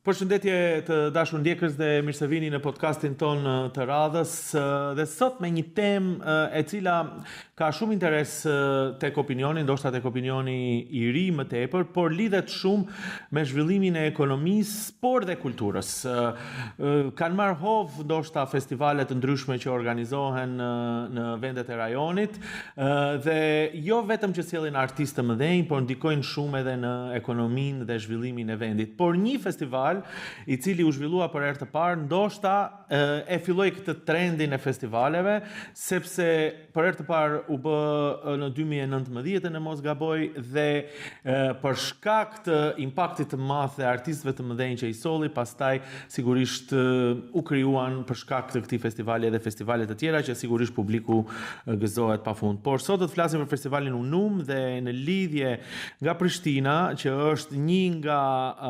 Përshëndetje të dashur ndjekës dhe mirë se vini në podcastin tonë të radhës dhe sot me një temë e cila ka shumë interes tek opinioni, ndoshta tek opinioni i ri më tepër, por lidhet shumë me zhvillimin e ekonomisë, por dhe kulturës. Kanë marrë hov ndoshta festivale të ndryshme që organizohen në vendet e rajonit, Dhe jo vetëm që sjellin artistë të mëdhenj, por ndikojnë shumë edhe në ekonominë dhe zhvillimin e vendit. Por një festival i cili u zhvillua për herë të parë, ndoshta e filloi këtë trendin e festivaleve, sepse për herë të parë u bë në 2019 në mos gaboj dhe për shkak të impaktit të madh dhe artistëve të mëdhenj që i solli, pastaj sigurisht u krijuan për shkak të këtij festivali edhe festivale të tjera që sigurisht publiku gëzohet pafund. Por sot do të flasim për festivalin Unum dhe në lidhje nga Prishtina, që është një nga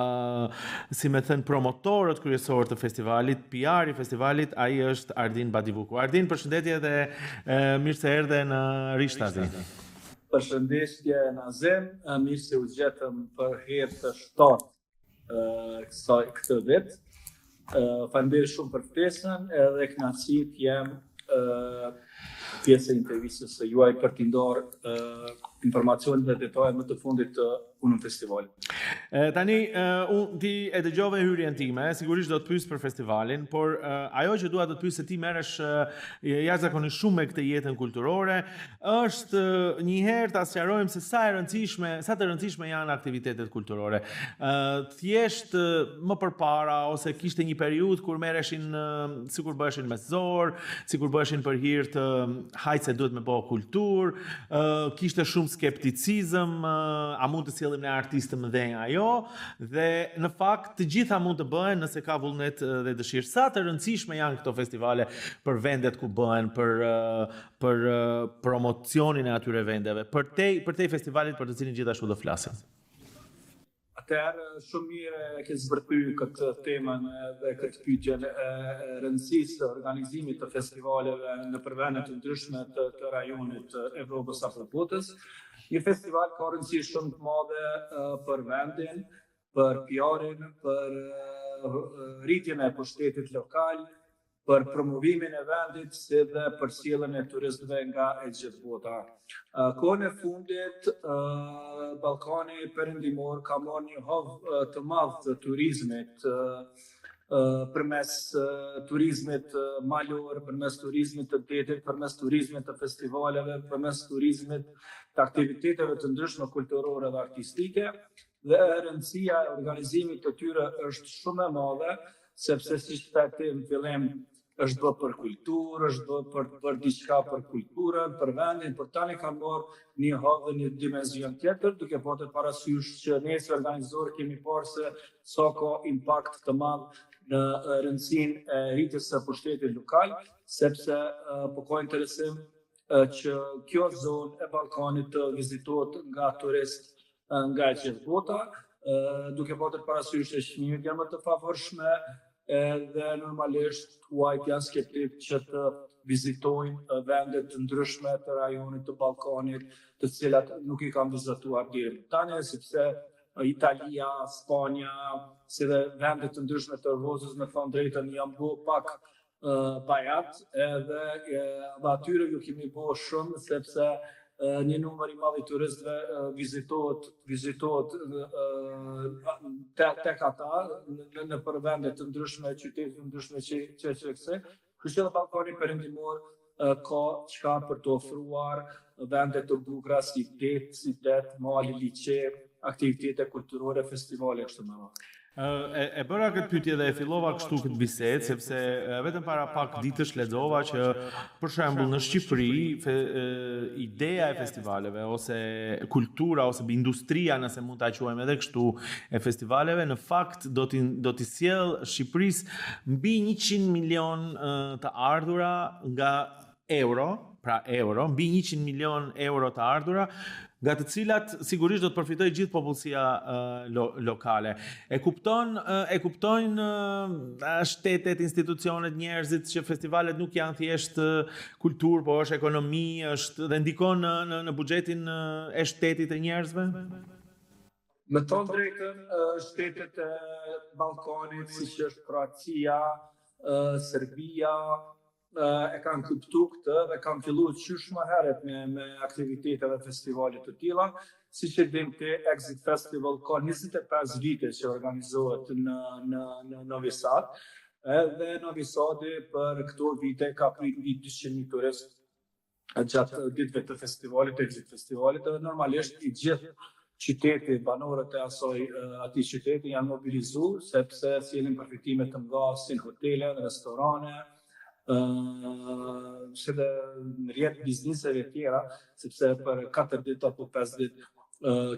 uh, si me thënë promotorët kryesorë të festivalit, PR i festivalit, ai është Ardin Badivuku. Ardin, përshëndetje dhe uh, mirë se erdhe në Rishtazi. Përshëndetje Nazim, mirë se u gjetëm për herë të shtatë kësaj këtë vit. Faleminderit shumë për ftesën edhe kënaqësi të jem pjesë e intervistës së juaj për të ndarë informacione dhe detaje më të fundit të Unum Festivalit. E, tani, unë ti e dëgjove hyrjen time, sigurisht do të pyes për festivalin, por e, ajo që dua të të pyes se ti merresh jashtëzakonisht shumë me këtë jetën kulturore, është një herë ta sqarojmë se sa e rëndësishme, sa të rëndësishme janë aktivitetet kulturore. Ë thjesht më përpara ose kishte një periudhë kur merreshin sikur bëheshin me zor, sikur bëheshin për hir të hajt se duhet me bo kulturë, ë kishte shumë skepticizëm, a mund të sjellim ne artistë të mëdhenj a jo, dhe në fakt të gjitha mund të bëhen nëse ka vullnet dhe dëshirë. Sa të rëndësishme janë këto festivale për vendet ku bëhen, për për promocionin e atyre vendeve, përtej përtej festivalit për të cilin gjithashtu do flasim. Atëherë shumë mirë e ke zbërthy këtë temën dhe këtë pyetjen e rëndësisë së organizimit të festivaleve nëpër vende të ndryshme të, të rajonit të Evropës apo botës. Një festival ka rëndësi shumë të madhe për vendin, për PR-in, për rritjen e pushtetit lokal, për promovimin e vendit si dhe për sjelljen e turistëve nga e gjithë bota. Kohën e fundit, Ballkani Perëndimor ka marrë një hov të madh të turizmit përmes turizmit malor, përmes turizmit të detit, përmes turizmit të festivaleve, përmes turizmit të aktiviteteve të ndryshme kulturore dhe artistike dhe rëndësia e organizimit të tyre është shumë e madhe, sepse siç the ti në fillim është bë për kulturë, është bë për të bërë diçka për kulturën, për vendin, por tani ka marrë një hov dhe një dimension tjetër, duke patur parasysh që ne si organizatorë kemi parë se sa ka impakt të madh në rëndësinë e rritjes së pushtetit lokal, sepse po ka interesim që kjo zonë e Ballkanit të vizitohet nga turistë nga e gjithë bota, duke patur parasysh se çmimet janë më të favorshme edhe normalisht huajt janë skeptik që të vizitojnë vende të ndryshme të rajonit të Ballkanit, të cilat nuk i kanë vizituar deri më tani, sepse Italia, Spanja, si dhe vende të ndryshme të Evropës, me thënë drejtën, janë bo pak bajat edhe dhe atyre ju kemi bo shumë sepse një numër i madh i turistëve vizitohet vizitohet te tek ata në nëpër vende të ndryshme, qytete të ndryshme që që që këse. Kështu që edhe Ballkani Perëndimor ka çka për të ofruar vende të bukura si det, si det, mali, liqe, aktivitete kulturore, festivale kështu me radhë. E, e bëra këtë pyetje dhe e fillova kështu këtë bisedë sepse vetëm para pak ditësh lexova që për shembull në Shqipëri fe, e, ideja e festivaleve ose kultura ose industria nëse mund ta quajmë edhe kështu e festivaleve në fakt do t'i do t'i sjell Shqipërisë mbi 100 milion të ardhura nga euro, pra euro, mbi 100 milion euro të ardhura, nga të cilat sigurisht do të përfitojë gjithë popullsia uh, lo, lokale. E kupton uh, e kuptojnë uh, shtetet, institucionet, njerëzit që festivalet nuk janë thjesht kulturë, po është ekonomi, është dhe ndikon në në, në buxhetin e shtetit e njerëzve? Me thonë drejtën, shtetet e Ballkanit, siç është Kroacia, Serbia, e kanë kuptu këtë dhe kanë fillu qysh më herët me, me aktivitete dhe festivale të tilla. Siç e dim ti, Exit Festival ka 25 vite që organizohet në, në, në Novi Sad, edhe Novi Sadi për këto vite ka prit mbi 200.000 turistë gjatë ditëve të festivalit, të Exit Festivalit, edhe normalisht i gjithë qyteti, banorët e asaj atij qyteti janë mobilizu sepse sjellin përfitime të mëdha si në hotele, në restorane, ë si dhe në rrjet bizneseve tjera, sepse për 4 ditë apo 5 ditë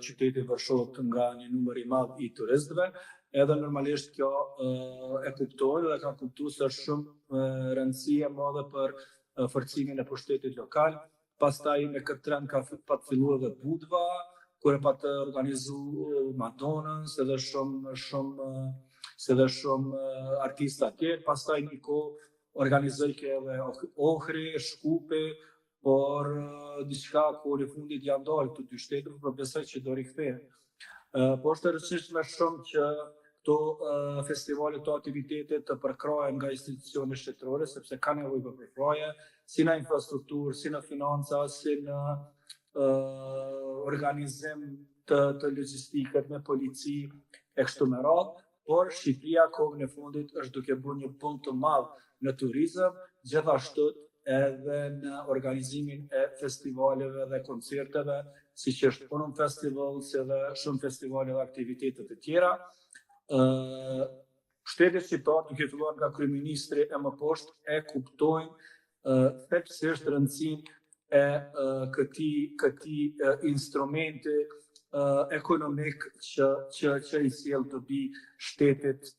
qyteti vërshohet nga një numër i madh i turistëve, edhe normalisht kjo e kuptojnë dhe kanë kuptu se është shumë rëndësi e madhe për forcimin e pushtetit lokal. Pastaj me këtë trend ka pat fillu edhe Budva, kur e pat organizu Madonën, si dhe shumë shumë si dhe shumë artista tjerë. Pastaj një kohë organizojke edhe Ohri, Shkupi, por diçka kohën e fundit janë dalë këto dy shtete, por besoj që do rikthehen. Po është e rëndësishme shumë që këto festivale, këto aktivitete të përkrahen nga institucione shtetërore, sepse ka nevojë për përkrahje, si në infrastrukturë, si në financa, si në organizim të, të logjistikët me polici e kështu me radhë, por Shqipëria kohën e fundit është duke bërë një punë të madh në turizëm, gjithashtu edhe në organizimin e festivaleve dhe koncerteve, siç është Unum Festival, si edhe shumë festivale dhe aktivitete të tjera. Ë shteti shqiptar, duke filluar nga kryeministri e më poshtë, e kuptojnë thellësisht rëndësinë e këtij këtij instrumenti ekonomik që që që i sjell dobi shtetit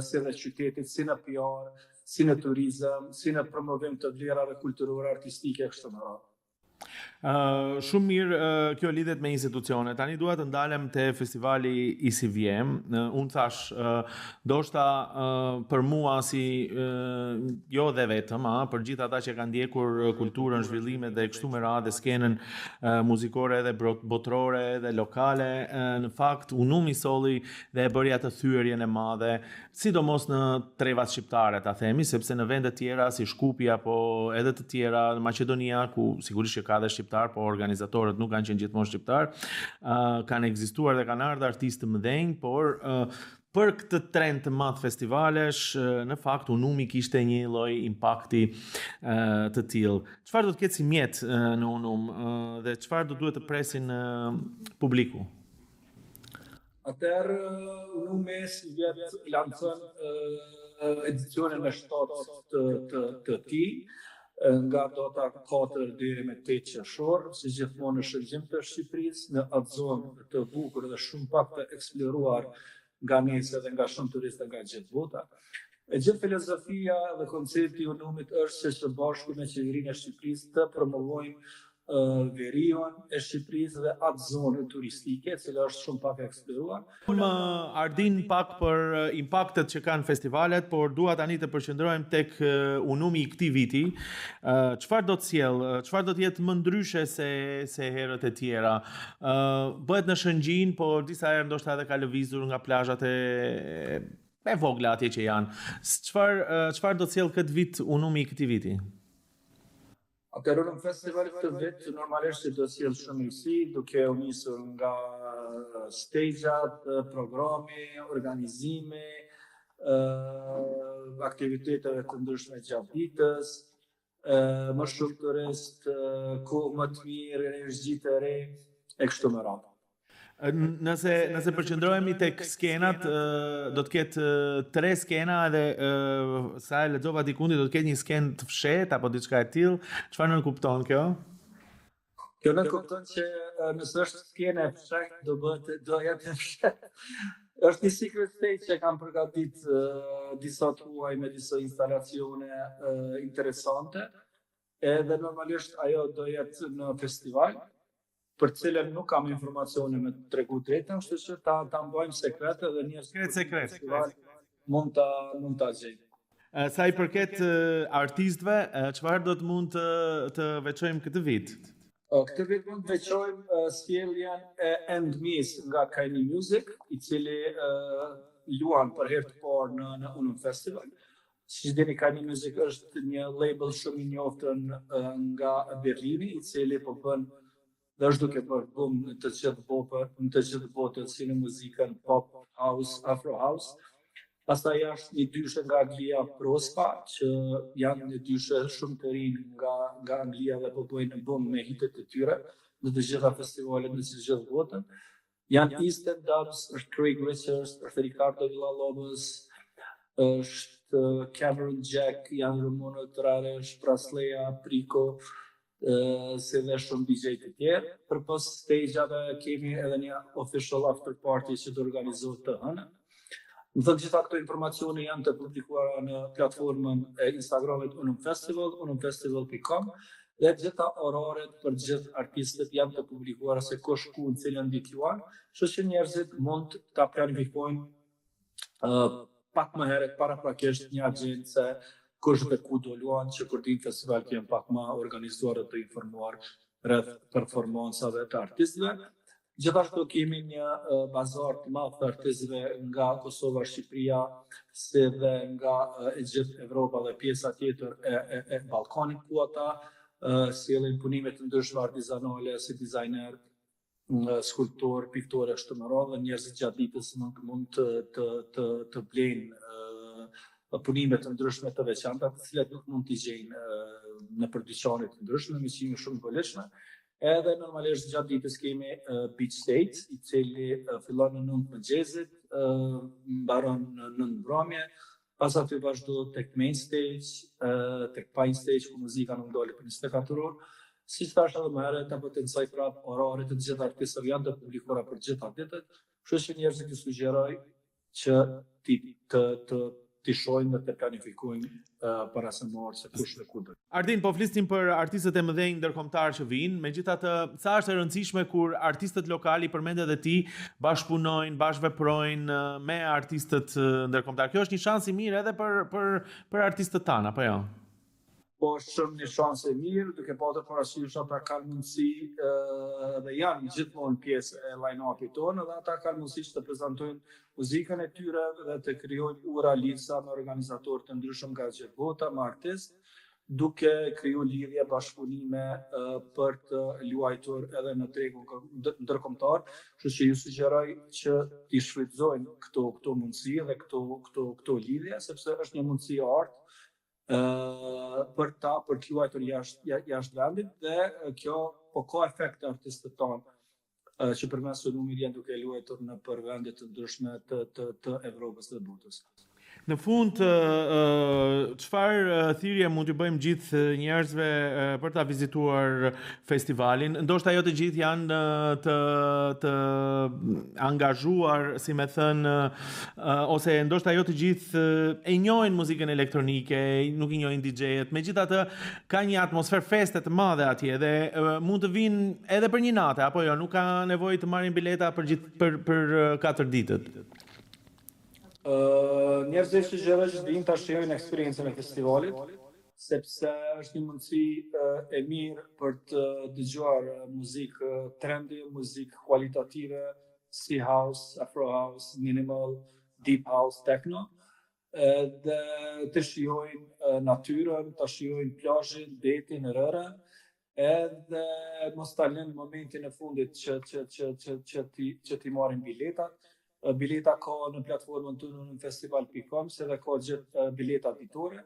si dhe qytetit si në PR, si në turizëm, si në promovim të vlerave kulturore, artistike e kështu me radhë. Uh, shumë mirë uh, kjo lidhet me institucione. Tani dua të ndalem te festivali i sivjemë. Uh, unë thashë, uh, ndoshta uh, për mua si uh, jo dhe vetëm, a, për gjithë ata që kanë ndjekur kulturën, zhvillimet dhe kështu me radhë skenën uh, muzikore edhe botërore edhe lokale, uh, në fakt Unumi solli dhe e bëri atë thyerjen e madhe sidomos në trevat shqiptare, ta themi, sepse në vende të tjera si Shkupi apo edhe të tjera në Maqedonia ku sigurisht që ka dhe shqiptar, por organizatorët nuk kanë qenë gjithmonë shqiptar, uh, kanë ekzistuar dhe kanë ardhur artistë të mëdhenj, por uh, për këtë trend të madh festivalesh, në fakt Unumi kishte një lloj impakti të tillë. Çfarë do të ketë si mjet në Unum dhe çfarë do duhet të presin publiku? Atëherë, Unumi sivjet lançon edicionin e 7 të, të, të tij, nga data 4 deri me 8 qershor, si gjithmonë në Shëngjin të Shqipërisë, në atë zonë të bukur dhe shumë pak të eksploruar nga ne edhe nga shumë turistë nga gjithë bota. E gjithë filozofia dhe koncepti i Unumit është se së bashku me qeverinë e Shqipërisë të promovojmë veriun e Shqipërisë dhe atë zonë turistike, e cila është shumë pak e eksploruar. Më Ardin pak për impaktet që kanë festivalet, por dua tani të përqendrohem tek Unumi i këtij viti. Çfarë do të sjellë? Çfarë do të jetë më ndryshe se se herët e tjera? Bëhet në Shëngjin, por disa herë ndoshta edhe ka lëvizur nga plazhat e e vogla atje që janë. Çfarë çfarë do të sjellë këtë vit Unumi i këtij viti? Atëherë Unum Festival këtë vit normalisht që do sjellë shumë risi, duke u nisur nga stage-at, programi, organizimi, aktiviteteve të ndryshme gjatë ditës, më shumë turistë, kohë më të mirë, energji të re e kështu me radhë. Nëse nëse përqendrohemi tek skenat, do të ketë tre skena edhe sa e lexova dikundi do të ketë një skenë të fshehtë apo diçka e tillë. Çfarë nënkupton kjo? Kjo nënkupton që nëse është skenë e fshehtë do bëhet do jetë e fshehtë. Është një secret stage që kanë përgatit disa të huaj me disa instalacione interesante. Edhe normalisht ajo do jetë në festival, për të cilën nuk kam informacione me tregu drejtën, kështu që ta ta mbajmë sekret edhe njerëzit sekret sekret festival mund ta mund ta gjejnë. Sa i përket artistëve, çfarë do të mund të të veçojmë këtë vit? Këtë vit mund të veçojmë sjelljen e And Me-s nga Kaini Music, i cili luan për herë të parë në në Unum Festival. Siç dini Kaini Music është një label shumë i njoftun nga Berlini, i cili po bën dhe është duke bërë boom në të gjithë botën, në të gjithë botën si në muzikën pop, house, afro house. Pastaj është një dyshe nga Anglia Prospa, që janë një dyshe shumë të rinj nga nga Anglia dhe po bëjnë boom me hitet e tyre në të gjitha festivalet në të gjithë botën. Janë Eastern Dubs, është Craig Richards, është Ricardo Villalobos, është Cameron Jack, janë rumunët Raresh, Praslea, Priko, si dhe shumë DJ të tjerë. Përpos stage-ave kemi edhe një official after party që do organizohet të hënën. Me thënë gjitha këto informacione janë të publikuara në platformën e Instagramit Unum Festival, unumfestival.com, dhe gjitha oraret për gjithë artistët janë të publikuara se kush ku në cilën ditë luan, kështu që njerëzit mund ta planifikojnë uh, pak më herët paraprakisht një agjendë se kush dhe ku do luan që kur të festival të jenë pak më organizuar dhe të informuar rreth performancave të artistëve. Gjithashtu kemi një bazar të madh të artistëve nga Kosova, Shqipëria, si dhe nga e gjithë Evropa dhe pjesa tjetër e, e, e Ballkanit ku ata sjellin punime të ndryshme artizanale si dizajner, skulptor, piktor e kështu me radhë, dhe njerëzit gjatë ditës mund mund të të të të blejnë punime të ndryshme të veçanta, të cilat nuk mund t'i gjejnë nëpër dyqane të ndryshme, me çmime shumë të volitshme. Edhe normalisht gjatë ditës kemi Beach Stage, i cili fillon në 9 të mëngjesit, mbaron në 9 mbrëmje, pas aty vazhdohet tek Main Stage, tek Pine Stage ku muzika nuk ndalet për 24 orë. Siç thashë edhe më herët, ta potencoj prap oraret e të gjithë artistëve janë të publikuara për të gjitha ditët, kështu që njerëzit ju sugjeroj që ti të të t'i shohin dhe të planifikojnë uh, para se me ardhë se kush dhe kur do. Ardin, po flisnim për artistët e mëdhenj ndërkombëtar që vijnë, megjithatë, sa është e rëndësishme kur artistët lokalë i përmende edhe ti bashkëpunojnë, bashkëveprojnë me artistët ndërkombëtar. Kjo është një shans i mirë edhe për për për artistët tanë, apo jo? Po është shumë një shans e mirë, duke patur parasysh ata kanë mundësi dhe janë gjithmonë pjesë e line-upit tonë dhe ata kanë mundësi që të prezantojnë muzikën e tyre dhe të krijojnë ura lidhësa me organizatorë të ndryshëm nga gjithë bota, me artistë, duke kriju lidhje bashkëpunime për të luajtur edhe në tregun ndërkombëtar, kështu që ju sugjeroj që t'i shfrytëzojnë këto këto mundësi dhe këto këto këto lidhje sepse është një mundësi e artë për ta për të luajtur jashtë jashtë vendit dhe kjo po ka efekt te artistët tanë që përmes Unumit janë duke luajtur nëpër vende të ndryshme të të të Evropës dhe botës. Në fund, çfarë thirrje mund t'u bëjmë gjithë njerëzve për ta vizituar festivalin? Ndoshta jo të gjithë janë të të angazhuar, si me thënë, ose ndoshta jo të gjithë e njohin muzikën elektronike, nuk i njohin DJ-et. Megjithatë, ka një atmosferë feste të madhe atje dhe mund të vijnë edhe për një natë, apo jo, nuk ka nevojë të marrin bileta për gjithë për për katër ditët. Uh, njerëzit sugjeroj që të vijnë ta shijojnë eksperiencën e festivalit, sepse është një mundësi e mirë për të dëgjuar muzikë trendy, muzikë kualitative, si house, afro house, minimal, deep house, techno, dhe të shijojnë natyrën, të shijojnë plazhin, detin, rërën, edhe mos ta lënë momentin e fundit që që që që që t'i që t'i marrin biletat. Bileta ka në platformën tonë në festival.com, si dhe ka gjithë bileta ditore.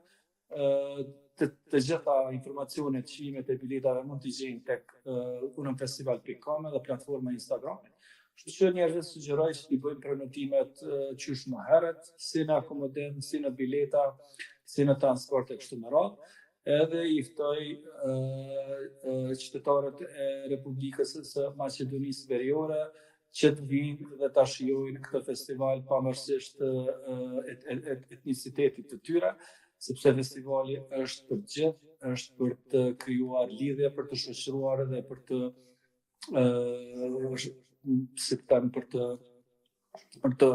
Të, të gjitha informacionet, çmimet e biletave mund t'i gjejnë tek unumfestival.com dhe platforma e Instagramit. Kështu që njerëzve sugjeroj që t'i bëjnë prenotimet qysh më herët, si në akomodim, si në bileta, si në transport e kështu me radhë. Edhe i ftoj qytetarët e Republikës së Maqedonisë Veriore që të vijnë dhe ta shijojnë këtë festival pavarësisht etnicitetit të tyre, sepse festivali është për të gjithë, është për të krijuar lidhje, për të shoqëruar dhe për të ë si të them për të për të.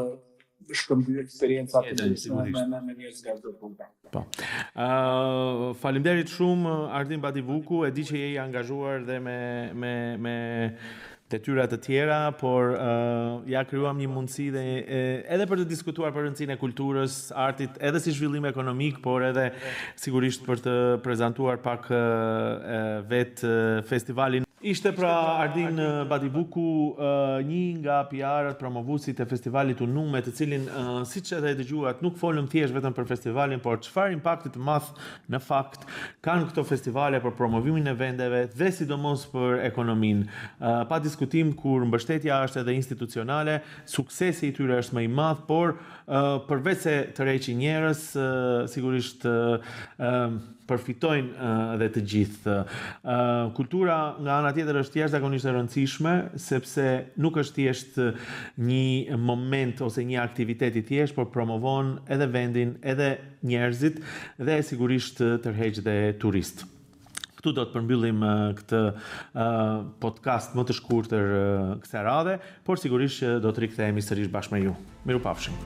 shkëmby eksperienca të ndryshme me me, me njerëz nga çdo bota. Po. Ë uh, faleminderit shumë Ardin Badivuku, e di që je i angazhuar dhe me me me detyra të tjera, por uh, ja krijuam një mundësi dhe e, edhe për të diskutuar për rëndësinë e kulturës, artit, edhe si zhvillim ekonomik, por edhe sigurisht për të prezantuar pak uh, vetë festivalin. Ishte pra Ardin Badivuku, një nga PR-ët promovuesit e festivalit UNU, me të cilin, siç edhe e dëgjuat, nuk folëm thjesht vetëm për festivalin, por çfarë impakti të madh në fakt kanë këto festivale për promovimin e vendeve dhe sidomos për ekonominë. Pa diskutim kur mbështetja është edhe institucionale, suksesi i tyre është më i madh, por përveç se tërheqin njerëz, sigurisht përfitojnë dhe të gjithë. Kultura nga ana tjetër është jashtëzakonisht e rëndësishme sepse nuk është thjesht një moment ose një aktivitet i thjeshtë, por promovon edhe vendin, edhe njerëzit dhe sigurisht tërheq dhe turistë. Këtu do të përmbyllim këtë podcast më të shkurtër kësaj radhe, por sigurisht që do të rikthehemi sërish bashkë me ju. Mirupafshim.